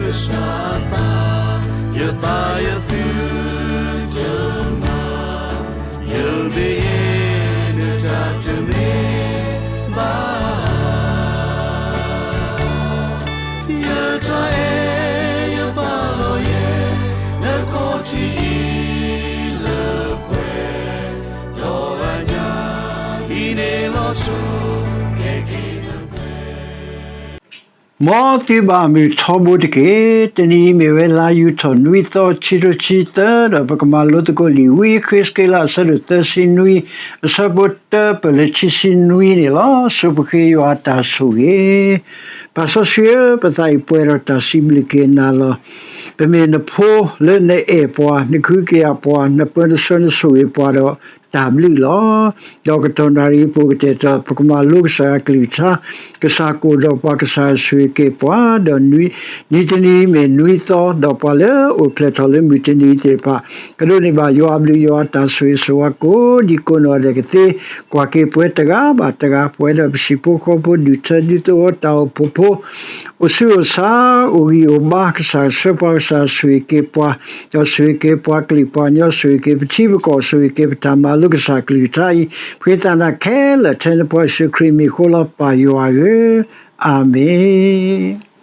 ကစၢ်အသး, ယသးယသုတမၤ, ယမ့ၢ်ယဲ နတၢ်တမ့ၢ်ဘၣ်. ယတၢ်အဲၣ်ယပာ်လီၤယဲ နခီၣ်ထံးအံၤလၢပှဲၤ, ဒီးအညၣ်အံၤန့ၣ်လီၤစိၤ ကဲက့ၤနပှဲၤ မ်သုဘၣ်မုာ်ထီဘိတက့ၢ်. တနံၤအံၤမ့ၢ်ဝဲလါယူၤထီၣ်နွံသီ ခံကထိခံဆံသၢ, ဒီးပကမၤလိသကိးလံာ်ဝံယဃ့စက့လး အဆၢဒိၣ်သၢဆံနွံ, အဆၢဖိတၢပၢၢ်လၢခံဆံနွံန့ၣ်လီၤ. ဆိပဃ့ယွၤအတၢ်ဆိၣ်ဂ့ၤ. ပၢ်စီဆှံဧၢ, ပသးအံၤပှဲၤဒီးတၢ်စံးဘျုးက့ၤနၤလီၤ. ပမ့ၢ်နဖိလၢနအဲၣ်ပှၤ, နကဟုကယာ်ပှၤ, နပၢနဆှၢနဆိၣ်ဂ့ၤပှၤဒီးတၢ်ဘျုးလီၤ. ဒီးကတီၢ်နၣ်ရံၣ်အံၤ ပကတဲာ်ကတီၤ ပကမၤလိကစၢ်ယွၤကလုၢ်ကထါ, ကစၢ်ကအိၣ်ဒီးပှၤ, ကစၢ်ဆိၣ်ဂ့ၤက့ၤပှၤ, ဒီးနွံတနံၤမ့ၢ်နွံသီ, ဒီးပှၤလၢအအိၣ်ဖျဲၣ်ထီၣ်လၢမုၢ်တနံၤသ့ၣ်တဖၣ်, ကဒိးန့ၢ်ဘၣ်ယွၤအဘျုး ယွၤအတၢ်ဆိၣ်ဂ့ၤဆိၣ်ဝါကိးဒံကိးနီၢ်ဒဲးကသ့, ကွၢ်က့ၤပှၤတဂၤဘၣ်တဂၤ, ပဝဲဒီးပဟံၣ်ဖိဃီဖိ ဒူၣ်ထၢဒူသဝီ တၢ်အိၣ်ဖှိၣ်ဖိ, အိၣ်ဆူၣ်အိၣ်ဆါ, အိၣ်ဂံၢ်အိၣ်ဘါ, ကစၢ်ဆှၢပှၤ, ကစၢ်ဆိၣ်ဂ့ၤက့ၤပှၤ, ဒီးဆိၣ်ဂ့ၤက့ၤပှၤကလုာ်ပှၤကညီ, ဆိၣ်ဂ့ၤက့ၤပထံပကီၢ်, ဆိၣ်ဂ့ၤက့ၤပတၢ်မၤလိကစၢ်ကလုၢ်ကထါအံၤ, ပဃ့သးနၤခဲလၢာ် ထဲနဖိယ့ၣ်ၡူးခရံာ်မံၤအဃိလီၤ ပၢ်ယွၤဧၢ, အၤမ့ၣ်.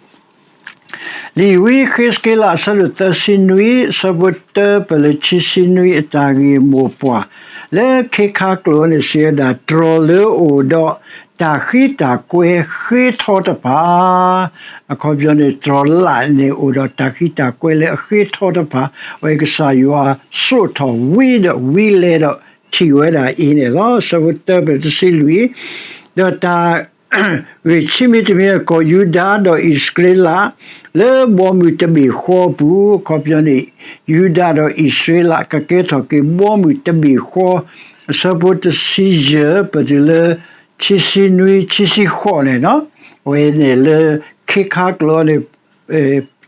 လံာ်ဝံယဃ့စက့လး အဆၢဒိၣ်သၢဆံနွံ, အဆၢဖိတၢပၢၢ်လၢခံဆံနွံ, အတၢ်ဂ့ၢ်မိၢ်ပှၢ်, လၢခ့ခါကျိာ်န့ၣ် စံးဝဲဒၣ် တြီၤလၢအအိၣ်ဒီး တၢ်ဃံတၢ်ကွဲဃ့ထီတဖၣ်, အခီပညီန့ၣ် တြီၤလၣ်န့ၣ် အိၣ်ဒီးတၢ်ဃံတၢ်ကွဲလၢအဃ့ထီတဖၣ်, အဝဲကစၢ်ယွၤစိာ်ထီၣ်ဝံဒီးဝံလဲၤဒီးထံၣ်ဝဲဒၣ်အံၤန့ၣ်လီၤ. အဆၢဖိတၢပၢၢ်တဆံလွံၢ်, ဒီးတၢ် ဂ့ၢ်ခံမံၤတမံၤ ကီၢ်ယူဒၤဒီးအံၣ်စရ့လး လၢဘီမုၢ်တဘ့ၣ်ဃီအပူၤ, အခီပညီန့ၣ် ယူဒၤဒီးအံၣ်စရ့လး ကကဲထီၣ်က့ၤဘီမုၢ်တဘ့ၣ်ဃီ, အဆၢဖိတဆံယဲၢ် ပတုၤလၢ ခံဆံနွံ ခံဆံဃိးန့ၣ်လီၤ. အဝဲန့ၣ်လၢ ခ့ခါကျိာ်န့ၣ်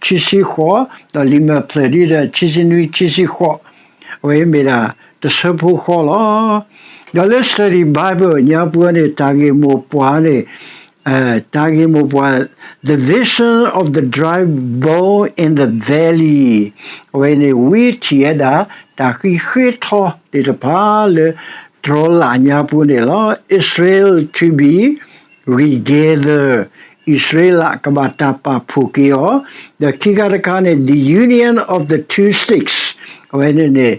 ခံဆံဃိး, ဒီးလံာ်မဲာ်ဖျၢၣ်ဒ်ဒီး ခံဆံနွံ ခံဆံဃိး, အဝဲမ့ၢ်ဒၣ်တဆၢဖိဃီလီၤ. ဒီးလၢ study Bible ညါပူၤန့ၣ် တၢ်ဂ့ၢ်မိၢ်ပှၢ်န့ၣ် တၢ်ဂ့ၢ်မိၢ်ပှၢ် The Vision of the Dry Bone in the Valley, အဝဲန့ၣ် ဝံထံၣ်ဝဲဒၣ် တၢ်ဃံဃ့ထီသ့ၣ်တဖၣ်လၢ တြီၤလၣ်ညါပူၤန့ၣ်လီၤ. Israel to be regather, အံၣ်စရ့လးကဘၣ်တၢ်ပာ်ဖှိၣ်က့ၤအီၤ, ဒီးခံခါတခါန့ၣ် the union of the two sticks, အဝဲန့ၣ်န့ၣ်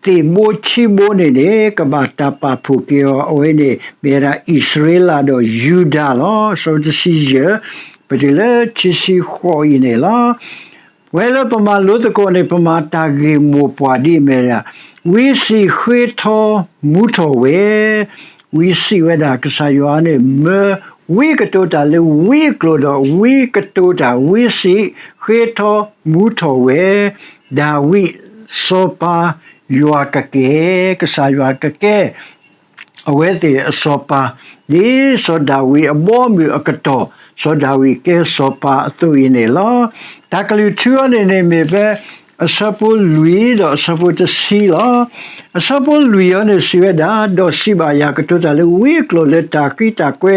သ့ၣ်ဘိဆံဘိန့ၣ်န့ၣ် ကဘၣ်တၢ်ပာ်ဖှိၣ်က့ၤအီၤ, အဝဲန့ၣ်မ့ၢ်ဝဲဒၣ်အံၣ်စရ့လးဒီးယူဒၤလီၤ. အဆၢဖိတဆံယဲၢ် ပတုၤလၢခံဆံဃိးအံၤန့ၣ်လီၤ. ပဝဲလၢပမၤလိသကိးန့ၣ် ပမၤတၢ်ဂ့ၢ်မိၢ်ပှၢ်ဒ်အမ့ၢ်ဒၣ် ဝံစံးဃ့ထီမူထီၣ်ဝဲ, ဝံစံးဝဲဒၣ် ကစၢ်ယွၤန့ၣ် မၢဝံကတိၤတၢ်လၢဝံအကျိာ်ဒီး ဝံကတိၤတၢ် ဝံစံးဃ့ထီမူထီၣ်ဝဲ, ဒၤဝံးစီၤပၤ ယွၤကကဲ, ကစၢ်ယွၤကကဲ အဝဲသ့ၣ်အစီၤပၤ, ဒ်စီၤဒၤဝံးအဘီအမုၢ်အကတီၢ် စီၤဒၤဝံးကဲစီၤပၤအသိးအံၤန့ၣ်လီၤ. တၢ်ကလုၢ်ထူအီၤန့ၣ်န့ၣ်မ့ၢ်ဖဲ အဆၢဖိလွံၢ်ဒီးအဆၢဖိတဆံလီၤ. အဆၢဖိလွံၢ်အီၤန့ၣ်စံးဝဲဒၣ်, ဒီးစံးဘၣ်ယၤကတိၤတၢ်လၢဝံအကျိာ်လၢတၢ်ဃံတၢ်ကွဲ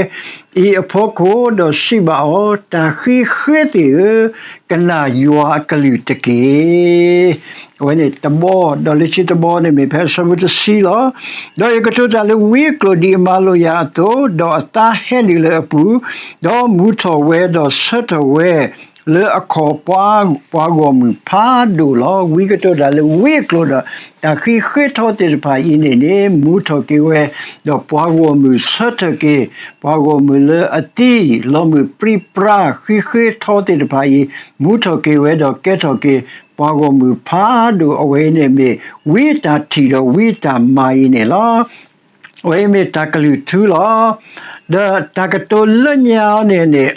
အံၤအဖီခိၣ်, ဒီးစံးဘၣ်အီၤ, တၢ်ဃံဃ့သ့ၣ်ဧၢ, ကနၣ်ယွၤအကလုၢ်တက့ၢ်. အဝဲန့ၣ်တဘီ, ဒီးလၢခံတဘီန့ၣ်မ့ၢ်ဖဲအဆၢဖိတဆံလီၤ. ဒီးယကတိၤတၢ်လၢဝံအကျိာ်ဒ်အမၤလိာ်ယၤအသိး, ဒီးအသါဟဲနုာ်လၢအပူၤ, ဒီးမူထီၣ်ဝဲ, ဒီးဆၢထၢၣ်ဝဲလၢအခီၣ်ပှၤဂီၢ်မုၢ်ဖးဒိၣ်လီၤ. ဝံကတိၤတၢ်လၢဝံအကျိာ်ဒီး တၢ်ဃံဃ့ထီသ့ၣ်တဖၣ်အံၤန့ၣ်န့ၣ် မူထီၣ်က့ၤဝဲ, ဒီးပှၤဂီၢ်မုၢ်ဆၢထၢၣ်က့ၤ, ပှၤဂီၢ်မုၢ်လၢအသံ, လီၤမုၢ်ပြံပြါ, ဃံဃ့ထီသ့ၣ်တဖၣ်အံၤ မူထီၣ်က့ၤဝဲဒီးကဲထီၣ်က့ၤ ပှၤဂီၢ်မုၢ်ဖးဒိၣ်, အဝဲအံၤန့ၣ်မ့ၢ် ဝံတၢ်ထံၣ်ဒီးဝံတၢ်မၤအံၤန့ၣ်လီၤ. အဝဲအံၤမ့ၢ်တၢ်ကလုၢ်ထူလီၤ. ဒီးတၢ်ကတိၤလၢညါအီၤန့ၣ်န့ၣ်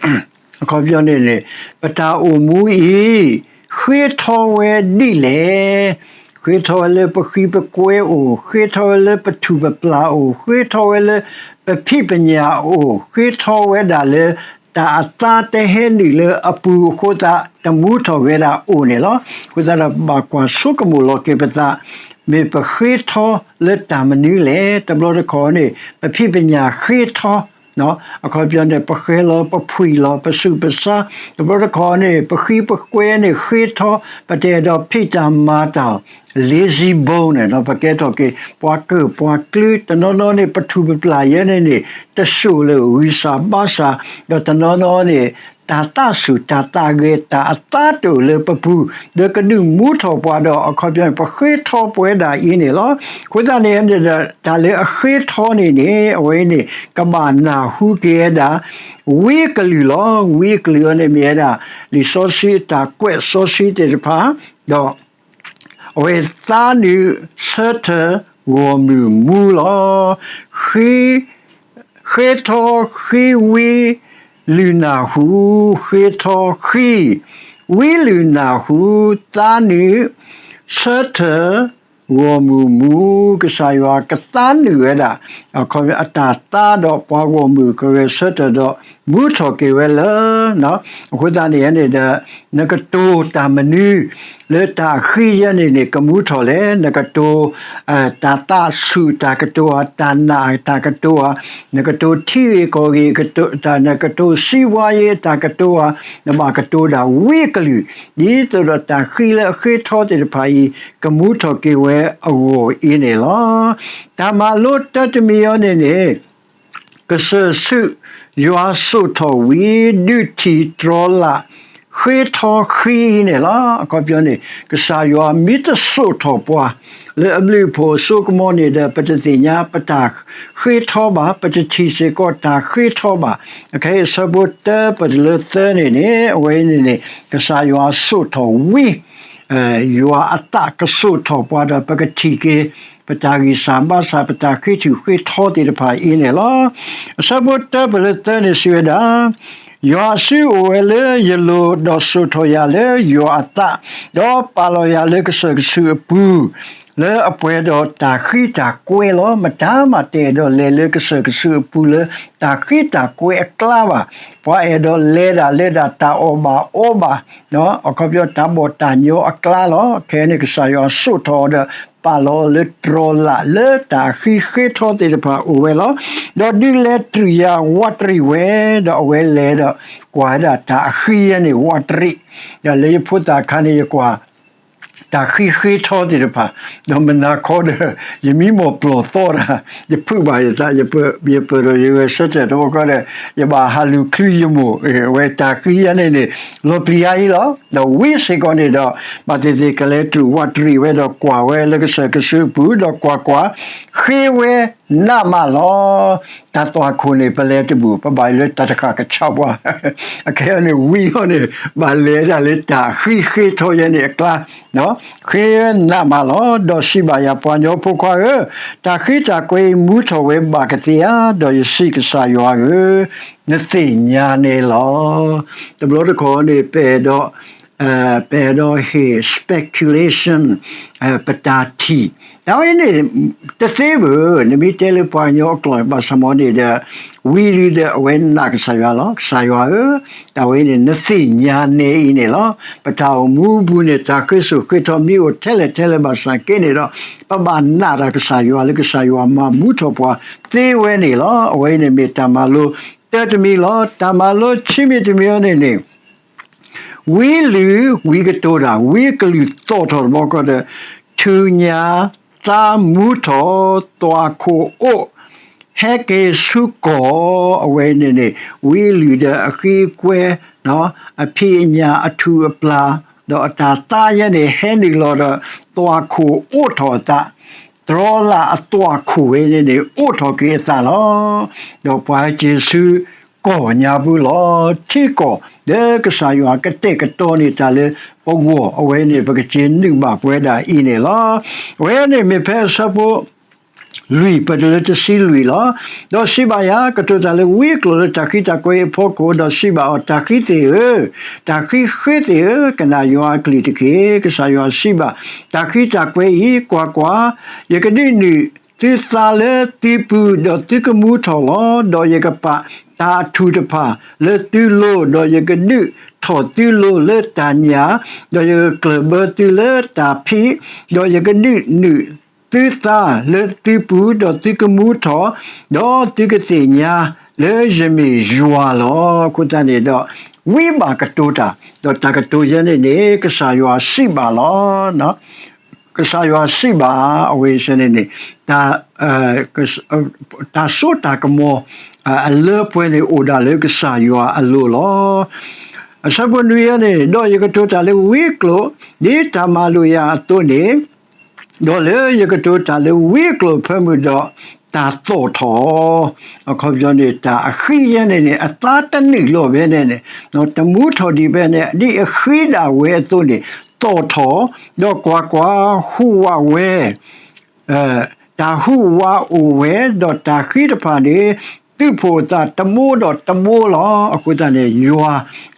အခီပညီန့ၣ်န့ၣ် ပတၢ်အိၣ်မူအံၤ ဃ့ထီဝဲဒ်လဲၣ်. ဃ့ထီဝဲလၢပဃံပကွဲအိၣ်, ဃ့ထီဝဲလၢပထူၣ်ပပျၢ်အိၣ်, ဃ့ထီဝဲလၢပဖံးပညၣ်အိၣ်, ဃ့ထီဝဲဒၣ်လၢ တၢ်အသါတဟဲနုာ်လၢအပူၤအဃိသတး တမူထီၣ်ဝဲဒၣ်အိၣ်န့ၣ်လီၤ. အဃိသတးဒီး ပဘၣ်ကွၢ်ဆိကမိၣ်လီၤက့ၤပသး, မ့ၢ်ပဃ့ထီလၢတၢ်မနုၤလဲၣ်. တဘျီတခီၣ်န့ၣ် ပဖံးပညၣ်ဃ့ထီ အခီပညီန့ၣ် ပဃဲလီၤ ပဖှံလီၤ ပဆူးပဆါ, တဘျီတခီၣ်န့ၣ် ပဃံပကွဲန့ၣ် ဃ့ထီ, ပတအဲၣ်ဒိးဖံးတၢ်မၤတၢ် lazy bone န့ၣ် ပကဲထီၣ်က့ၤ ပှၤကၢၢ်ပှၤကျၢၤ, တနီၤနီၤန့ၣ် ပထူၣ်ပပျၢ်ယဲန့ၣ်န့ၣ် တစိၢ်လၢဂံၢ်စၢ်ဘါစၢ်, ဒီးတနီၤနီၤန့ၣ် တၢ်သးဆူၣ်တၢ်သးဂဲၤ တၢ်အသါတအိၣ်လၢပပူၤ, ဒီးကဒုးမူထီၣ်ပှၤဒီး အခီပညီန့ၣ် ပဃ့ထီပဝဲဒၣ်အံၤန့ၣ်လီၤ. အဃိသတးန့ၣ်န့ၣ်ဒီး တၢ်လၢအဃ့ထီန့ၣ်န့ၣ် အဝဲန့ၣ် ကဘၣ်နၢ်ဟူက့ၤဝဲဒၣ် ဝံအကလုၢ်လီၤ. ဝံအကလုၢ်အံၤန့ၣ်မ့ၢ်ဝဲဒၣ် လံာ်စီဆှံအတၢ်ကွဲးစီဆှံသ့ၣ်တဖၣ်, ဒီး အဝဲသါနုာ်ဆၢထၢၣ်ဂီၢ်မုၢ်မူလီၤ. ဃ့, ဃ့ထီဃ့ဝံလုၢ်နၢ်ဟူ, ဃ့ထီဃံ, ဝံလုၢ်နၢ်ဟူ, သါနုာ်ဆၢထၢၣ်ဂီၢ်မုၢ်မူ, ကစၢ်ယွၤကသါနုာ်ဝဲဒၣ် အခီပညီအတၢ်သါဒီးပှၤဂီၢ်မုၢ်ကဂဲၤဆၢထၢၣ်ဒီး မူထီၣ်က့ၤဝဲလၢ အဃိသတးန့ၣ်န့ၣ်ဒီး နကတိၤတၢ်မနုၤ လၢတၢ်ဃံယဲန့ၣ်န့ၣ် ကမူထီၣ်လဲၣ်. နကတိၤ တၢ်သးဆူၣ်တၢ်ကတိၤဧါ, တၢ်နာ်တၢ်ကတိၤဧါ, နကတိၤထံဂ့ၢ်ကီၢ်ဂ့ၢ်, နကတိၤစံးဘှါယ့အတၢ်ကတိၤဧါ, နဘၣ်ကတိၤဒၣ်ဝံအကလုၢ်, ဒ်သိးဒီးတၢ်ဃံလၢအဃ့ထီသ့ၣ်တဖၣ်အံၤ ကမူထီၣ်က့ၤဝဲအဂီၢ်အံၤန့ၣ်လီၤ. တၢ်မၤလိတၢတမံၤအံၤန့ၣ်န့ၣ် ကစၢၢ်ဆူၣ်ယွၤစိာ်ထီၣ်ဝံ ဒုးထံၣ်တြီလၢ် ဃ့ထီဃံအံၤန့ၣ်လီၤ. အခီပညီန့ၣ် ကစၢ်ယွၤမ့ၢ်တစိာ်ထီၣ်ပှၤ လၢအဘျုးအဖှိၣ်အစိကမီၤန့ၣ်ဒီး ပတသ့ၣ်ညါပတၢ်ဃ့ထီဘၣ်, ပတထံၣ်စ့ၢ်ကီးတၢ်ဃ့ထီဘၣ်. အခဲအံၤအဆၢဖိတၢပတုၤလၢသၢန့ၣ်န့ၣ် အဝဲအံၤန့ၣ်န့ၣ် ကစၢ်ယွၤစိာ်ထီၣ်ဝံ ယွၤအသးကစိာ်ထီၣ်ပှၤဒီး ပကထံၣ်က့ၤ ပတၢ်ဂံၢ်စၢ်ဘါစၢ် ပတၢ်ဃ့ထုးဃ့ထီသ့ၣ်တဖၣ်အံၤန့ၣ်လီၤ. အဆၢဖိတၢပတုၤလၢသၢန့ၣ်စံးဝဲဒၣ်, ယွၤအစုအိၣ်ဝဲလၢယလိၤ, ဒီးစိာ်ထီၣ်ယၤလၢယွၤအသး, ဒီးပာ်လီၤယၤလၢကစၢၢ်ကဆူးအပူၤ, လၢအပှဲၤဒီးတၢ်ဃံတၢ်ကွဲလီၤ. မတၤမးတအဲၣ်ဒိးလဲၤလၢကစၢၢ်ကဆူးအပူၤလၢတၢ်ဃံတၢ်ကွဲအကျါဘၣ်. ပှၤအဲၣ်ဒိးလဲၤဒၣ်လၢဒၣ်တၢ်အီၣ်ဘၣ်အီဘၣ် အခီပညီတၢ်ဘီၣ်တၢ်ညီအကျါလီၤ. ခဲအံၤန့ၣ် ကစၢ်ယွၤစိာ်ထီၣ်အီၤဒီး ပာ်လီၤအီၤလၢတြီလၢ်လၢတၢ်ဃံဃ့ထီသ့ၣ်တဖၣ်အိၣ်ဝဲလီၤ. ဒီးဒုးလဲၤတြူာ်ယၤဝးတရံးဝဲ, ဒီးအဝဲလဲၤဒီးကွၢ်ဝဲဒၣ်တၢ်အဃံယဲန့ၣ် ဝးတရံး, ဒီးလၢယဖိသၣ်ခါန့ၣ် ယကွၢ် တၢ်ဃံဃ့ထီသ့ၣ်တဖၣ်, ဒီးမုၢ်နၤခီဒီး ယမံမီၢ်ပျီၢ်သီတၢ်, ယဖုးဘၣ်ယသး, ယပၢၢ်ဒီးယဂဲၤဆၢထၢၣ်တဘျီဃီဒီး ယဘၣ်ဟးလူၤချုယမိၢ်, အဝဲတၢ်ဃံယဲန့ၣ်န့ၣ် လီၤပျံၤယၤအံၤလီၤ. ဒီးဝံစ့ၢ်ကီးန့ၣ်ဒီး ဘၣ်သ့ၣ်သ့ၣ်ကလဲၤတြူာ်ဝးတရံးဝဲဒီးကွၢ်ဝဲလၢကစၢၢ်ကဆူးအပူၤ, ဒီးကွၢ်ကွၢ်, ဃ့ဝဲနးမးလီၤ. တၢ်သွၣ်ခိၣ်န့ၣ် ပလဲၤတဘူၣ်, ပဘၣ်ယိၣ်လၢတၢ်တဃၣ်ကဆးပှၤ, အခဲအံၤန့ၣ် ဝံအီၤန့ၣ် ဘၣ်လဲၤဒၣ်လၢတၢ်ဃံဃ့ထီယဲန့ၣ်အကျါ ဃ့ဝဲနးမးလီၤ. ဒီးစံးဘၣ်ယၤ, ပှၤကညီဖိခွါဧၢ, တၢ်ဃံတၢ်ကွဲအံၤ မူထီၣ်ဝဲဘၣ်ကသ့ဧါ. ဒီးယစံး, ကစၢ်ယွၤဧၢ, နသ့ၣ်ညါန့ၣ်လီၤ. တဘျီတခီၣ်န့ၣ် ပအဲၣ်ဒိး ပအဲၣ်ဒိးဟ့ၣ် speculation ပတၢ်ထံၣ်, တၢ်ဝဲန့ၣ် တသ့ဘၣ်. နမ့ၢ်တဲလၢပှၤကညီအကျိာ် ဘၣ်ဆၣ်မ့ၢ်န့ၣ်ဒီး ဝံဒုဒီး အဝဲနာ်ကစၢ်ယွၤလီၤ. ကစၢ်ယွၤဧၢ, တၢ်ဝဲန့ၣ် နသ့ၣ်ညါနဲအံၤန့ၣ်လီၤ. ပတၢ်အိၣ်မူအပူၤန့ၣ် တၢ်ဃ့စိာ်ဃ့ထီမ့ၢ်အိၣ်ထဲလဲၣ်ထဲလဲၣ်ဘၣ်ဆၣ်က့န့ၣ်ဒီး ပဘၣ်နာ်တၢ်ကစၢ်ယွၤလၢကစၢ်ယွၤမၤမူထီၣ်ပှၤသ့ဝဲန့ၣ်လီၤ. အဝဲအံၤန့ၣ်မ့ၢ်တၢ်မၤလိတၢတမံၤလီၤ. တၢ်မၤလိခံမံၤတမံၤအံၤန့ၣ်န့ၣ် ဝံလုၢ်ဝံကတိၤတၢ် ဝံကလုၢ်သီၣ်ထီၣ်တဘျီဃီဒီး ထူၣ်ညၣ်သါမူထီၣ် သွၣ်ခိၣ်အိၣ် ဟဲက့ၤဆူကီၢ်, အဝဲန့ၣ်န့ၣ် ဝံလုၢ်ဒီးအဃံအကွဲ အဖံးအညၣ်အထူၣ်အပျၢ် ဒီးအတၢ်သါယဲန့ၣ် ဟဲနုာ်လီၤဒီး သွၣ်ခိၣ်အိၣ်ထီၣ်အသး တြီလၢ်အသွၣ်ခိၣ်ဝဲန့ၣ်န့ၣ် အိၣ်ထီၣ်က့ၤအသးလီၤ. ဒီးပှၤဟဲက့ၤဆူကီၢ်ညါပူၤလီၤ. ထံကီၢ် လၢကစၢ်ယွၤကတဲာ်ကတီၤန့ၢ်တၢ်လၢပဂီၢ် အဝဲန့ၣ် ပကက့ၤနုာ်ဘၣ်ပဝဲဒၣ်အံၤန့ၣ်လီၤ. အဝဲန့ၣ်မ့ၢ်ဖဲအဆၢဖိလွံၢ် ပတုၤလၢတဆံလွံၢ်လီၤ. ဒီးစံးဘၣ်ယၤ, ကတိၤတၢ်လၢဝံအကျိာ်လၢတၢ်ဃံတၢ်ကွဲအံၤအဖီခိၣ်, ဒီးစံးဘၣ်အီၤ, တၢ်ဃံသ့ၣ်ဧၢ, တၢ်ဃံဃ့သ့ၣ်ဧၢ, ကနၣ်ယွၤအကလုၢ်တက့ၢ်. ကစၢ်ယွၤစံးဘၣ်, တၢ်ဃံတၢ်ကွဲအံၤ, ကွၢ်ကွၢ်, ယကဒုးနုာ်သုသါလၢသုပူၤ, ဒီးသုကမူထီၣ်လီၤ. ဒီးယကပာ်တၢ်အထူၣ်တဖၣ်လၢသုလိၤ, ဒီးယကဒုးထီၣ်သုလိၤလၢတၢ်ညၣ်, ဒီးယကကျၢၢ်ဘၢသုလၢတၢ်ဖံး, ဒီးယကဒုးနုာ်သုသါလၢသုပူၤ, ဒီးသုကမူထီၣ်, ဒီးသုကသ့ၣ်ညါ လၢယမ့ၢ်ယွၤလီၤ. အဃိသတးန့ၣ်ဒီး ဝံဘၣ်ကတိၤတၢ်, ဒီးတၢ်ကတိၤယဲန့ၣ်န့ၣ် ကစၢ်ယွၤစံးဘၣ်လီၤ. ကစၢ်ယွၤစံးဘၣ် အဝဲန့ၣ်န့ၣ် တၢ်စိတၢ်ကမီၤ အလၢပှဲၤန့ၣ် အိၣ်ဒၣ်လၢကစၢ်ယွၤအလိၤလီၤ. အဆၢဖိနွံယဲန့ၣ် ဒီးယကတိၤတၢ်လၢဝံကျိာ် ဒ်တၢ်မၤလိာ်ယၤအသိးန့ၣ် ဒီးလၢယကတိၤတၢ်လၢဝံကျိာ်ဖၢမုၢ်ဒီး တၢ်သီၣ်ထီၣ်, အခီပညီန့ၣ် တၢ်အဃံယဲန့ၣ်န့ၣ် အသါတနုာ်လီၤဖဲန့ၣ်န့ၣ် တမူထီၣ်ဒံးဖဲန့ၣ် ဒ်အဃံဒၣ်ဝဲအသိးန့ၣ် သီၣ်ထီၣ်, ဒီးကွၢ်ကွၢ်, ဟူးဝးဝဲ တၢ်ဟူးဝးအိၣ်ဝဲ, ဒီးတၢ်ဃံတဖၣ်န့ၣ် သုးဖှိၣ်အသးတဘိဒီးတဘိလီၤ. အဃိသတးန့ၣ် ယွၤ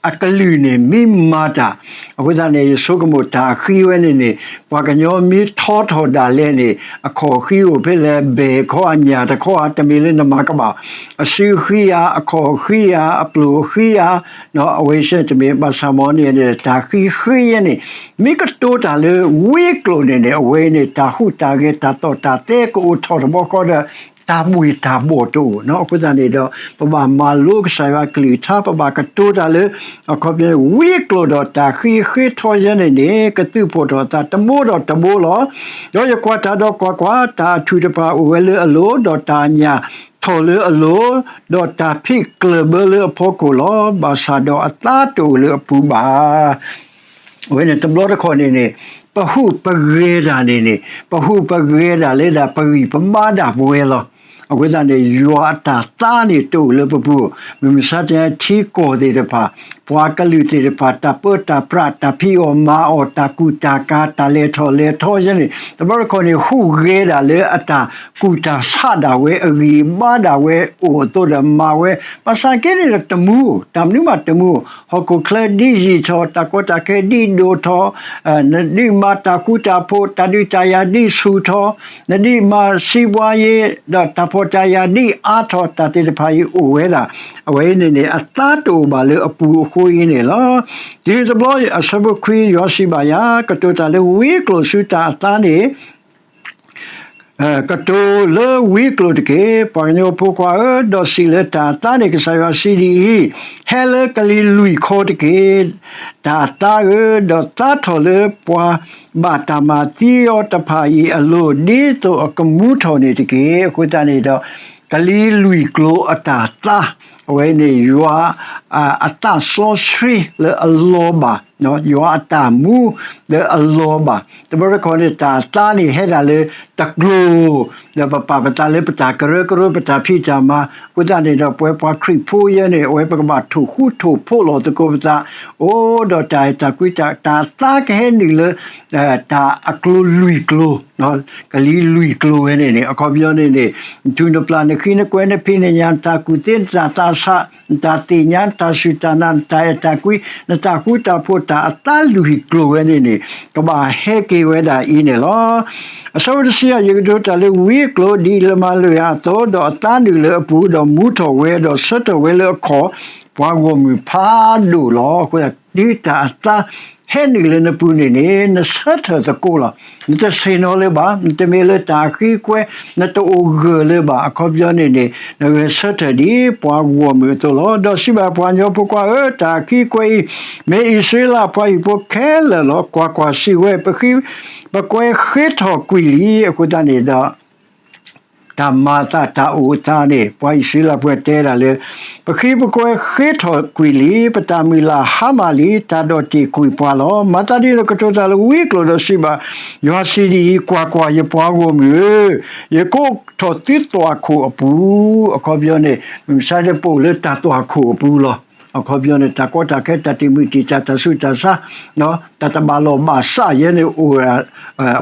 အကလုၢ်န့ၣ် မ့ၢ်မၤတၢ်, အဃိသတးန့ၣ် ယဆိကမိၣ်တၢ်အဃံဝဲန့ၣ်န့ၣ် ပှၤကညီမ့ၢ်ထီထီၣ်ဒၣ်လဲာ်န့ၣ် အခီၣ်ဃံအိၣ်ဖဲလဲၣ်, ဘဲၣ်ခီအညၣ်တခီဧါ, တမ့ၢ်လၢနမၤကဘၣ် အစုဃံဧါ, အခီၣ်ဃံဧါ, အပျိၢ်ဃံဧါ, အဝဲစ့ၢ်တမ့ၢ်ဘၣ်ဆၣ်မ့ၢ်န့ၣ် တၢ်ဃံဃံယဲန့ၣ် မ့ၢ်ကတိၤတၢ်လၢဝံကျိာ်န့ၣ်န့ၣ် အဝဲန့ၣ် တၢ်ဟူးတၢ်ဂဲၤ တၢ်သီၣ်တၢ်သဲကအိၣ်ထီၣ်တဘျီဃီဒီး တၢ်ဘှ့ၣ်တၢ်ဘှီၣ်တအိၣ်နီၤ. အဃိသတးန့ၣ်ဒီး ပဘၣ်မၤလိကစၢ်ယွၤကလုၢ်ကထါ ပဘၣ်ကတိၤတၢ်လၢ အခီပညီ ဝံကျိာ်ဒီးတၢ်ဃံဃ့ထီယဲန့ၣ်န့ၣ် ကသုးဖှိၣ်ထီၣ်အသးတဘိဒီးတဘိလီၤ. ဒီးယကွၢ်တၢ်ဒီးကွၢ်ကွၢ်, တၢ်အထူၣ်တဖၣ်အိၣ်ဝဲလၢအလိၤ, ဒီးတၢ်အညၣ်ထီၣ်လၢအလိၤ, ဒီးတၢ်ဖံးကျၢၢ်ဘၢလၢအဖီခိၣ်လီၤ. ဘၣ်ဆၣ်ဒီးအသါတအိၣ်လၢအပူၤဘၣ်. အဝဲန့ၣ်တဘျီတခီၣ်န့ၣ်န့ၣ် ပဟူးပဂဲၤတၢ်န့ၣ်န့ၣ် ပဟူးပဂဲၤတၢ်လၢဒၣ်ပဂံၢ်ပဘါဒၣ်ပဝဲလီၤ. အဃိသတးန့ၣ် ယွၤအတၢ်သါန့ၣ်တအိၣ်လၢပပူၤ, မုၢ်မဆါတနံၤထံကီၢ်သ့ၣ်တဖၣ်, ပှၤကလုာ်သ့ၣ်တဖၣ် တၢ်ပၢတၢ်ပြး တၢ်ဖံးအီၣ်မၤအီၣ် တၢ်ကူၣ်တၢ်ကၤ တၢ်လဲၤထီၣ်လဲၤထီယဲန့ၣ် တဘျီတခီၣ်န့ၣ် ဟူးဂဲၤဒၣ်လၢအတၢ်ကူၣ်တၢ်ဆးဒၣ်ဝဲ အဂံၢ်အဘါဒၣ်ဝဲအိၣ်အသိးဒီးမၤဝဲ, ဘၣ်ဆၣ်က့န့ၣ်ဒီးတမူ, တၢ်မနုၤမးတမူ, ဟီၣ်ခိၣ်ချၢဒ်ယံာ်ထီၣ်, တၢ်ကီတၢ်ခဲဒ်ဒိၣ်ထီၣ်, နဒ်မၤတၢ်ဃူတၢ်ဖိး, တၢ်ဒုးတၢ်ယၤဒ်ဆူၣ်ထီၣ်, နဒ်မၤစံးဘှါယ့, ဒီးတၢ်ဖှီၣ်တၢ်ယာ်ဒ်အါထီၣ် တၢ်သ့ၣ်တဖၣ်အံၤအိၣ်ဝဲဒၣ်, အဝဲအံၤန့ၣ်န့ၣ် အသါတအိၣ်ဘၣ်လၢအပူၤအဃိအံၤန့ၣ်လီၤ. တုၤတဘျီအဆၢဖိခွံ ယွၤစံးဘၣ်ယၤ, ကတိၤတၢ်လၢဝံကျိာ်ဆူတၢ်အသါန့ၣ် ကတိၤလၢဝံကျိာ်တက့ၢ်. ပှၤကညီဖိခွါဧၢ, ဒီးစံးလၢတၢ်အသါန့ၣ် ကစၢ်ယွၤစံးဒ်အံၤ, ဟဲလၢကလံၤလွံၢ်ခီတက့ၢ်. တၢ်အသါဧၢ, ဒီးသါထီၣ်လၢပှၤဘၣ်တၢ်မၤသံအီၤတဖၣ်အံၤအလိၤ, ဒ်သိးအကမူထီၣ်န့ၣ်တက့ၢ်. အဃိသတးန့ၣ်ဒီး ကလံၤလွံၢ်ကျိၤအတၢ်သါ, အဝဲန့ၣ်ယွၤ အသးစီဆှံလၢအလီၤဘၣ်, ယွၤအတၢ်မူလၢအလီၤဘၣ်. တဘျီတခီၣ်န့ၣ် တၢ်အသါန့ၣ်ဟဲဒၣ်လၢတကျိၤ, ဒီးပပာ်ပသးလၢပတၢ်ကရၢကရိ ပတၢ်ဖံးတၢ်မၤ, အဃိသတးန့ၣ်ဒီး ပဝဲပှၤခရံာ်ဖိယဲန့ၣ် အဝဲပကဘၣ်ထိၣ်ဃူထိၣ်ဖိးလီၤသကိးပသး, အိၣ်ဒီးတၢ်အဲၣ်တၢ်ကွံ တၢ်အသါကဟဲနုာ်လၢ တၢ်အကျိၤလွံၢ်ကျိၤ, ကလံၤလွံၢ်ကျိၤဝဲန့ၣ်န့ၣ် အခီပညီန့ၣ်န့ၣ် နထူၣ်နပျၢ် နဃံနကွဲ နဖံးနညၣ် နတၢ်ကူၣ်သ့ နတၢ်သးဆး နတၢ်သ့ၣ်ညါ နတၢ်စူၢ်တၢ်နာ် နတၢ်အဲၣ်တၢ်ကွံ နတၢ်ဃူတၢ်ဖိး တၢ်အသါလွံၢ်ကျိၤဝဲန့ၣ်န့ၣ် ကဘၣ်ဟဲက့ၤဝဲဒၣ်အံၤန့ၣ်လီၤ. အဆၢဖိတဆံယဲၢ် ယကတိၤတၢ်လၢဝံကျိၤ ဒ်လၢမၤလိာ်ယၤအသိး, ဒီးအသါနုာ်လၢအပူၤ ဒီးမူထီၣ်ဝဲ ဒီးဆၢထၢၣ်ဝဲလၢအခီၣ် ပှၤဂီၢ်မုၢ်ဖးဒိၣ်လီၤ. အဃိ တုၤတၢ်အသါဟဲနုာ်လၢနပူၤန့ၣ်န့ၣ် နဆၢထၢၣ်သကိးလီၤ. နတဆ့ၣ်နီၤလၢၤဘၣ်, နတမ့ၢ်လၢတၢ်အဃံကွဲ, နတအိၣ်ဂၢၢ်လၢၤဘၣ်, အခီပညီန့ၣ်န့ၣ် နဂဲၤဆၢထၢၣ်ဒ်ပှၤဂီၢ်မုၢ်အသိးလီၤ. ဒီးစံးဘၣ်ပှၤကညီဖိခွါဧၢ, တၢ်အဃံကွဲအံၤ မ့ၢ်အံၣ်စရ့လးအပှၤဟံၣ်ဖိခဲလၢာ်လီၤ. ကွၢ်ကွၢ်, စံးဝဲ, ပဃံပကွဲဃ့ထီၣ်ကွံာ်လံ. အဃိသတးန့ၣ်ဒီး တၢ်မၤအသးတၢ်အိၣ်အသးန့ၣ် ပှၤအံၣ်စရ့လးဖိတဲဒၣ်လၢ ပဃံပကွဲဃ့ထီၣ်ကွံာ်လံ, ပတၢ်မုၢ်လၢ်ဟါမၢ်လံ, တၢ်ဒီးတ့ၢ်ကွံာ်ပှၤလီၤ. မၤသးဒ်န့ၣ်ဒီး ကတိၤတၢ်လၢဝံကျိၤဒီးစံးဘၣ်ယွၤစံးဒ်အံၤ, ကွၢ်ကွၢ်, ယပှၤဂီၢ်မုၢ်ဧၢ, ယကအိးထီၣ်သုသွၣ်ခိၣ်အပူၤ, အခီပညီန့ၣ် မုၢ်မဆါတနံၤပအိၣ်လၢတၢ်သွၣ်ခိၣ်အပူၤလီၤ. အခီပညီန့ၣ် တၢ်ကီတၢ်ခဲ တၢ်တံာ်မုၢ်တံာ်တာ် တၢ်ဆူးတၢ်ဆါ တၢ်တဘၣ်လိာ်ဘၣ်စးယဲန့ၣ်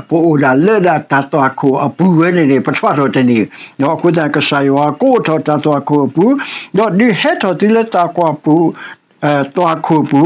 ပအိၣ်ဒၣ်လၢဒၣ်တၢ်သွၣ်ခိၣ်အပူၤဝဲန့ၣ်န့ၣ် ပထွးထီၣ်တန့ၢ်. အဃိသတး ကစၢ်ယွၤကအိးထီၣ်တၢ်သွၣ်ခိၣ်အပူၤ, ဒီးဒုးဟဲထီၣ်သုလၢသွၣ်ခိၣ်ပူၤ, သွၣ်ခိၣ်ပူ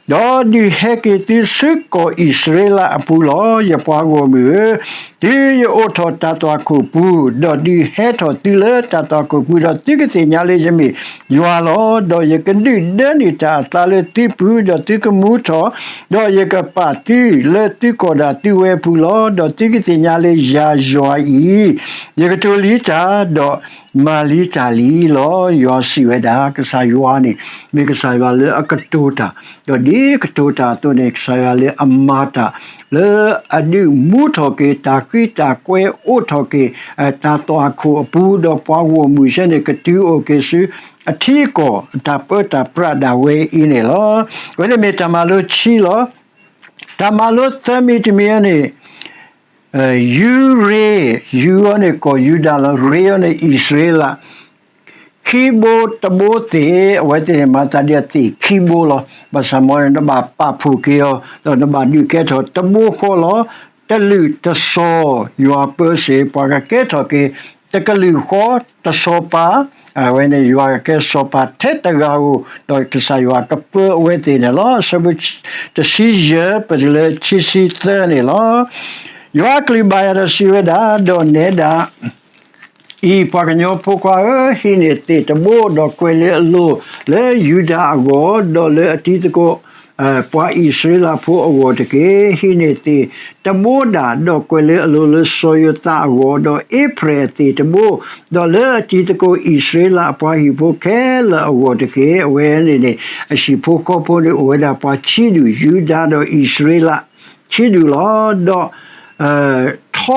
ၤ, ဒီးဒုးဟဲက့ၤသုဆူကီၢ်အံၣ်စရ့လးအပူၤလီၤ. ယပှၤဂီၢ်မုၢ်ဧၢ, တုၤယအိးထီၣ်တၢ်သွၣ်ခိၣ်ပူၤ, ဒီးဒုးဟဲထီၣ်သုလၢတၢ်သွၣ်ခိၣ်ပူၤ, ဒီးသုကသ့ၣ်ညါလၢယမ့ၢ်ယွၤလီၤ. ဒီးယကဒုၣ်ဒၢန့ၢ်တၢ်အသးလၢသုပူၤ, ဒီးသုကမူထီၣ်, ဒီးယကပာ်သုလၢသုကီၢ်ဒၣ်သုဝဲအပူၤလီၤ. ဒီးသုကသ့ၣ်ညါလၢယၤယွၤအံၤ, ယကတိၤလံတၢ်, ဒီးမၤလံတၢ်လံလီၤ. ယွၤစံးဝဲဒၣ်, ကစၢ်ယွၤန့ၣ် မ့ၢ်ကစၢ်ယွၤလၢအကတိၤတၢ်, ဒီးဒ်ကတိၤတၢ်အသိးန့ၣ် ကစၢ်ယွၤလၢအမၤတၢ်, လၢအဒုးမူထီၣ်က့ၤတၢ်ဃံတၢ်ကွဲ အိးထီၣ်က့ၤ တၢ်သွၣ်ခိၣ်အပူၤ, ဒီးပှၤဂီၢ်မုၢ်ဆဲန့ၣ် ကတုၤအိၣ်က့ၤဆူ အထံအကီၢ် တၢ်ပၢတၢ်ပြးဒၣ်ဝဲအံၤန့ၣ်လီၤ. အဝဲန့ၣ်မ့ၢ်တၢ်မၤလိခံလီၤ. တၢ်မၤလိသၢမံၤတမံၤန့ၣ် ယူၤရ့, ယူၤအီၤန့ၣ်ကီၢ်ယူဒၤလီၤ, ရ့အီၤန့ၣ်အံၣ်စရ့လး, ခံဘိတဘိသ့ၣ်, အဝဲသ့ၣ်န့ၣ်မၤသးဒ်အသ့ၣ်ခံဘိလီၤ. ဘၣ်ဆၣ်မ့ၢ်နဘၣ်ပာ်ဖှိၣ်က့ၤအီၤ, ဒီးနဘၣ်ဒုးကဲထီၣ်တဘိဃီလီၤ. တလုာ်တစီၤ ယွၤပၢစ့ၢ် ပှၤကကဲထီၣ်က့ၤ တကလုာ်ဃီတစီၤပၤ, အဝဲန့ၣ်ယွၤကကဲစီၤပၤထဲတဂၤဧိၤ, ဒီးကစၢ်ယွၤကပၢအဝဲသ့ၣ်န့ၣ်လီၤ. အဆၢဖိတဆံယဲၢ် ပတုၤလၢခံဆံသၢန့ၣ်လီၤ. ယွၤအကလုၢ်ဘၣ်ယၤဒီးစံးဝဲဒၣ်, ဒီးနဲဒၣ် အံၤ ပှၤကညီဖိခွါဧၢ, ဟံးန့ၢ်သ့ၣ်တဘိ ဒီးကွဲးလၢအလိၤ လၢယူဒၤအဂီၢ်, ဒီးလၢအတံၤသကိး ပှၤအံၣ်စရ့လးဖိအဂီၢ်တက့ၢ်. ဟံးန့ၢ်သ့ၣ်တဘိဒၣ်, ဒီးကွဲးလၢအလိၤလၢစီၤယိၤသးအဂီၢ်, ဒီးအ့ဖရဲၣ်အသ့ၣ်တဘိ, ဒီးလၢအတံၤသကိးအံၣ်စရ့လးအပှၤဟံၣ်ဖိခဲလၢာ်အဂီၢ်တက့ၢ်. အဝဲန့ၣ်န့ၣ် အဟံၣ်ဖိဃီဖိန့ၣ်အိၣ်ဝဲဒၣ်ပှၤခံဒူၣ်, ယူဒၤဒီးအံၣ်စရ့လး ခံဒူၣ်လီၤ. ဒီး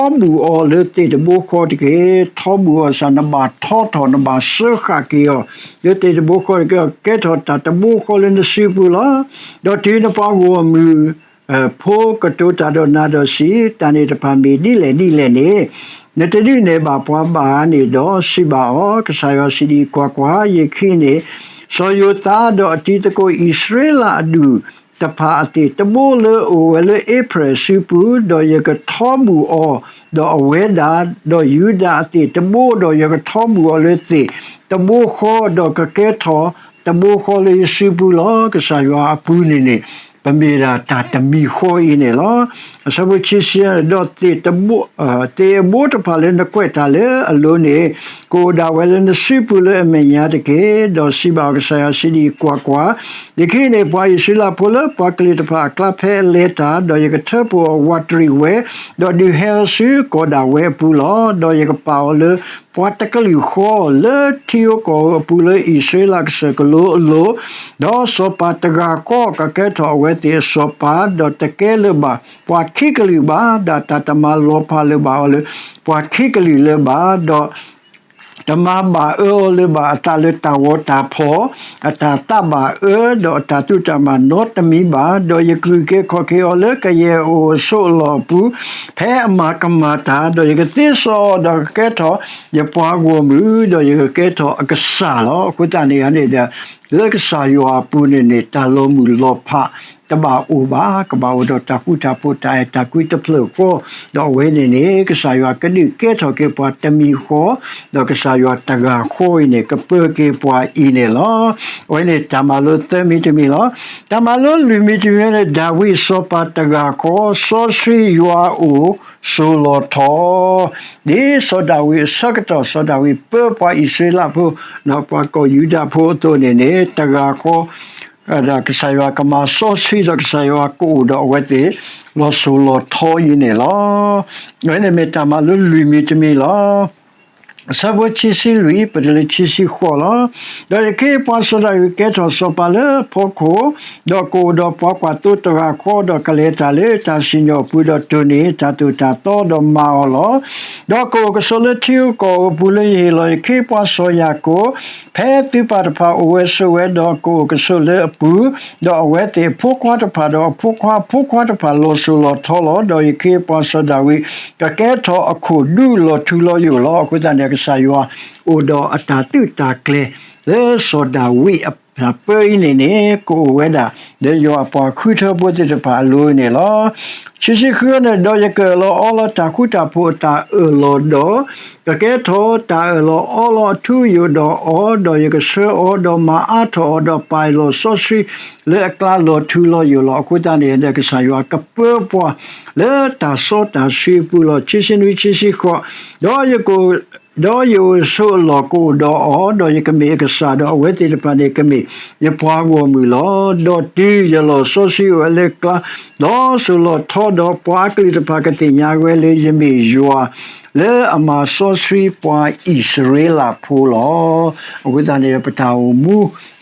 ထီဘူၣ်အီၤလၢသ့ၣ်တဘိဃီတက့ၢ်. ထီဘူၣ်အီၤစ့ၢ် နဘၣ်ထီထီၣ် နဘၣ်စၢဃာ်က့ၤအီၤ လၢသ့ၣ်တဘိဃီတက့ၢ်. ကဲထီၣ်တၢ်တဘိဃီလၢနစုပူၤလီၤ. ဒီးတုၤနပှၤဂီၢ်မုၢ် ဖိကတိၤတၢ်ဒီးနၤဒီးစံး, တၢ်န့ၣ်တဖၣ်မ့ၢ်ဒ်လဲၣ်ဒ်လဲၣ်န့ၣ်, နတဒုးနဲၣ်ဘၣ်ပှၤဘၣ်ဧါန့ၣ်ဒီး စံးဘၣ်အီၤ, ကစၢ်ယွၤစံးဒ်အံၤ, ကွၢ်ကွၢ်, ယကဟံးန့ၢ် စီၤယိၤသး ဒီးအတံၤသကိးအံၣ်စရ့လးအဒူၣ် တဖၣ်အသ့ၣ်တဘိလၢအအိၣ်ဝဲလၢအ့ဖရဲၣ်အစုပူၤ, ဒီးယကထီဘူၣ်အီၤ, ဒီးအဝဲဒၣ်, ဒီးယူဒၤအသ့ၣ်တဘိ, ဒီးယကထီဘူၣ်အီၤလၢသ့ၣ်တဘိဃီ, ဒီးကကဲထီၣ်တဘိဃီလၢယစုပူၤလီၤ. ကစၢ်ယွၤအပူၤန့ၣ်န့ၣ် ပမ့ၢ်ဒၣ်တၢ်တမံၤဃီအံၤန့ၣ်လီၤ. အဆၢဖိခံဆံ, ဒီးသ့ၣ်တဘိ, သ့ၣ်အဘိတဖၣ်လၢနကွဲးတၢ်လၢအလိၤန့ၣ်, ကအိၣ်ဒၣ်ဝဲလၢနစုပူၤလၢအမဲာ်ညါတက့ၢ်. ဒီးစံးဘၣ်အီၤ, ကစၢ်ယွၤစံးဒ်အံၤ, ကွၢ်ကွၢ်, ယကဟံးန့ၢ်ပှၤအံၣ်စရ့လးဖိလၢပှၤကလုာ်တဖၣ်အကျါဖဲအလဲၤတၢ်, ဒီးယကထၢဖှိၣ်အီၤဝးတရံးဝဲ, ဒီးဒုးဟဲအီၤဆူကီၢ်ဒၣ်ဝဲအပူၤလီၤ. ဒီးယကပာ်အီၤလၢပှၤတကလုာ်ဃီ လၢထံဧိၤကီၢ်ဧိၤအပူၤလၢအံၣ်စရ့လးကစၢၢ်ကလိအလိၤ, ဒီးစီၤပၤတဂၤဃီကကဲထီၣ်အဝဲသ့ၣ်အစီၤပၤ, ဒီးတကဲလၢၤဘၣ်ပှၤခံကလုာ်ဘၣ်, ဒီးတၢ်တမၤလီၤဖးလၢၤဘၣ်အီၤလၢပှၤခံကလုာ်လၢၤဘၣ်, ဒီး တမၤဘၣ်အၢအီၤလၢၤဘၣ်အသးလၢတၢ်ဂီၤတၢ်ဖီၣ်, အတၢ်သးဘၣ်အၢ, ဒီးအတၢ်သူၣ်တၢ်မၤနီတမံၤဘၣ်, ဒီးယကဂုာ်က့ၤခီၣ်က့ၤအီၤလၢကယဲၢ်အအိၣ်အဆိးအလီၢ်အပူၤ, ဖဲအမၤကမၣ်တၢ်, ဒီးယကသ့စီအီၤ, ဒီးကကဲထီၣ်ယပှၤဂီၢ်မုၢ်, ဒီးယကကဲထီၣ်အကစၢ်လီၤ. အဃိသတးန့ၣ်န့ၣ်ဒီး လၢကစၢ်ယွၤအပူၤန့ၣ်န့ၣ် တၢ်လီၤမုၢ်လီၤဖး တဘၣ်အိၣ်ဘၣ်, ကဘၣ်အိၣ်ဒီးတၢ်ဃူတၢ်ဖိး တၢ်အဲၣ်တၢ်ကွံတဖျၢၣ်ဃီ, ဒီးအဝဲန့ၣ်န့ၣ် ကစၢ်ယွၤကဒုးကဲထီၣ်က့ၤပှၤတမံၤဃီ, ဒီးကစၢ်ယွၤတဂၤဃီအံၤန့ၣ် ကပၢက့ၤပှၤအံၤန့ၣ်လီၤ. အဝဲန့ၣ်တၢ်မၤလိသၢမံၤတမံၤလီၤ. တၢ်မၤလိလွံၢ်မံၤတမံၤန့ၣ် ဒၤဝံးစီၤပၤတဂၤဃီ စီဆှံယွၤအအိၣ်စိၤလီၤထီ, ဒ်စီၤဒၤဝံးအဆၢကတီၢ် စီၤဒၤဝံးပၢပှၤအံၣ်စရ့လးဖိ ဒီးပှၤကီၢ်ယူဒၤဖိအသိးန့ၣ်န့ၣ် တဂၤဃီ ဒီးကစၢ်ယွၤကမၤစီဆှံ ဒီးကစၢ်ယွၤကအိၣ်ဒီးအဝဲသ့ၣ် လီၤစိၤလီၤထီအံၤန့ၣ်လီၤ. အဝဲန့ၣ်မ့ၢ်တၢ်မၤလိလွံၢ်မံၤတမံၤလီၤ. အဆၢဖိခံဆံလွံၢ် ပတုၤလၢခံဆံဃိးလီၤ. ဒီးယခ့အပှၤစီၤဒၤဝံးကဲထီၣ်စီၤပၤလၢအဖီခိၣ်, ဒီးကအိၣ်ဒီးပှၤကွၢ်သိတဂၤဃီ, ဒီးကလဲၤတၢ်လၢတၢ်စံၣ်ညီၣ်အပူၤ, ဒီးတိၢ်န့ၢ်တၢ်သိၣ်တၢ်သီ, ဒီးမၤအီၤလီၤ. ဒီးကအိၣ်ကဆိးလၢထံဧိၤကီၢ်ဧိၤအပူၤလၢယဟ့ၣ်လီၤယခ့အပှၤစီၤယၤကိာ်, ဖဲသုပၢ်တဖၣ်အိၣ်ဝဲဆိးဝဲ, ဒီးကအိၣ်ကဆိးလၢအပူၤ, ဒီးအဝဲသ့ၣ်အဖိခွါတဖၣ်, ဒီးအဖိခွါအဖိခွါတဖၣ် လီၤစိၤလီၤထီလီၤ. ဒီးယခ့အပှၤစီၤဒၤဝံး ကကဲထီၣ်အခိၣ်ဒူလီၤထူလီၤယိာ်လီၤ. အဃိသတးန့ၣ် ကစၢ်ယွၤအိၣ်ဒီးအတၢ်သုးတၢ်ကျဲၤ လၢစီၤဒၤဝံးအ တၢ်ပၢအံၤန့ၣ်န့ၣ် ကအိၣ်ဝဲဒၣ် ဒီးယွၤအပှၤဃုထၢဖိသ့ၣ်တဖၣ်အလိၤန့ၣ်လီၤ. ဆံဆံဃုန့ၣ်, ဒီးယကအၢၣ်လီၤအီလီၤတၢ်ဃူတၢ်ဖိးအတၢ်အၢၣ်လီၤဒီး, ကကဲထီၣ်တၢ်အၢၣ်လီၤအီလီၤအထူအယိာ်ဒီးအီၤ, ဒီးယကဆှၢအီၤ, ဒီးမၤအါထီၣ်အီၤ, ဒီးပာ်လီၤစီဆှံလၢအကျါလီၤထူလီၤယိာ်လီၤ. အဃိသတးန့ၣ် ဒီးကစၢ်ယွၤကပၢပှၤလၢတၢ်စီတၢ်ဆှံအပူၤလီၤ. ဆံဆံနွံ ဆံဆံဃိး, ဒီးယက ဒီးယအိၣ်ဆိးအလီၢ်ကအိၣ်ဒီးအီၤ, ဒီးယကမ့ၢ်အကစၢ်ဒီးအဝဲသ့ၣ်တဖၣ်န့ၣ်ကမ့ၢ်ယပှၤဂီၢ်မုၢ်လီၤ. ဒီးတုၤယလီၤစီဆှံအိၣ်ဝဲလၢကျါ, လီၤစိၤလီၤထီဒီးပှၤအကလုာ်တဖၣ်ကသ့ၣ်ညါဝဲလၢယမ့ၢ်ယွၤ လၢအမၤစီဆှံပှၤအံၣ်စရ့လးဖိလီၤ. အဃိသတးန့ၣ် ပတၢ်အိၣ်မူ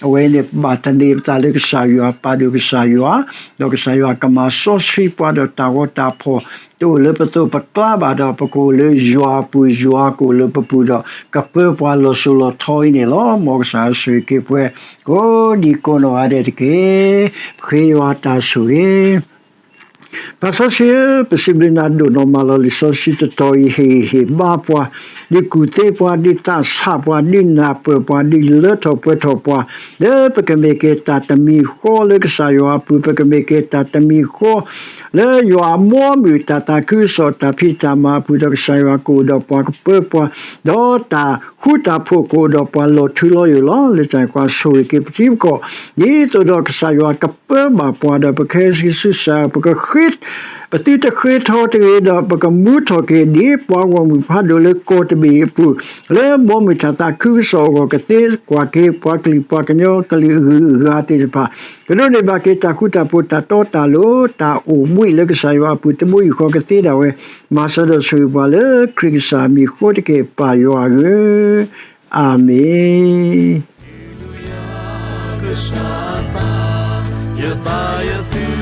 အဝဲန့ၣ်ဘၣ်သန့ၤပသးလၢကစၢ်ယွၤ, ပာ်ဒိၣ်ကစၢ်ယွၤ, ဒီးကစၢ်ယွၤကမၤစီဆှံပှၤဒီးတၢ်ဂီၤတၢ်ဖီၣ် တအိၣ်လၢပသိးပကျါဘၣ်ဒီး ပကအိၣ်လၢယွၤအပူၤ, ယွၤကအိၣ်လၢပပူၤဒီး ကပၢပှၤလီၤစိၤလီၤထီအံၤန့ၣ်လီၤ. မ်ကစၢ်ယွၤဆိၣ်ဂ့ၤက့ၤပှၤ ကိးဒံကိးနီၢ်ဂၤဒဲးတက့ၢ်. ပဃ့ယွၤတၢ်ဆိၣ်ဂ့ၤ ပၢ်စီဆှံဧၢ, ပစံးဘျုးနၤဒိၣ်နီၢ်မးလီၤ. လံာ်စီဆှံတတီၤအံၤ ဟ့ၣ်ဂံၢ်ဟ့ၣ်ဘါပှၤ, ဒုးကူၣ်သ့ပှၤ, ဒုးသးဆးပှၤ, ဒုးနၢ်ပၢၢ်ပှၤ, ဒုးလၢထီၣ်ပှဲၤထီၣ်ပှၤ, လၢပကမ့ၢ်က့ၤတၢ်တမံၤဃီလၢကစၢ်ယွၤအပူၤ, ပကမ့ၢ်က့ၤတၢ်တမံၤဃီ လၢယွၤအဘီအမုၢ်တၢ်သးခုကစီၣ်တၢ်ဖံးတၢ်မၤအပူၤဒီး ကစၢ်ယွၤကအိၣ်ဒီးပှၤကပၢပှၤ, ဒီးတၢ်ဃူတၢ်ဖိးကအိၣ်ဒီးပှၤလီၤထူလီၤယိာ်လီၤ. လၢတၢ်ကွၢ်ဆိၣ်ဂ့ၤက့ၤပထံပကီၢ် ဒ်သိးဒီးကစၢ်ယွၤကပၢဘၣ်ပှၤဒီး ပကဟဲဆူကစၢ်, ပကဃ့ ပသုတဃ့ထီတဂ့ၤဒီး ပကမူထီၣ်က့ၤ ဒ်ပှၤဂီၢ်မုၢ်ဖးဒိၣ်လၢကီၢ်တဘ့ၣ်အပူၤ, လၢဘီမုၢ်တၢ်သးခုကစီၣ်အဂီၢ် ကသ့ကွၢ်က့ၤပှၤကလုာ်ပှၤကညီကလုာ်အဂုၤအဂၤသ့ၣ်တဖၣ်, ကဒိးန့ၢ်ဘၣ်က့ၤတၢ်ဃူတၢ်ဖိး တၢ်တီတၢ်လိၤ တၢ်အိၣ်ဘှံးလၢကစၢ်ယွၤအပူၤ တဘိယူၢ်ဃီကသ့ဒၣ်ဝဲ, မၤစၢၤဒီးဆိၣ်ဂ့ၤပှၤလၢခရံာ်ကစၢ်အမံၤအဃိတက့ၢ် ပၢ်ယွၤဧၢ, အၤမ့ၣ်.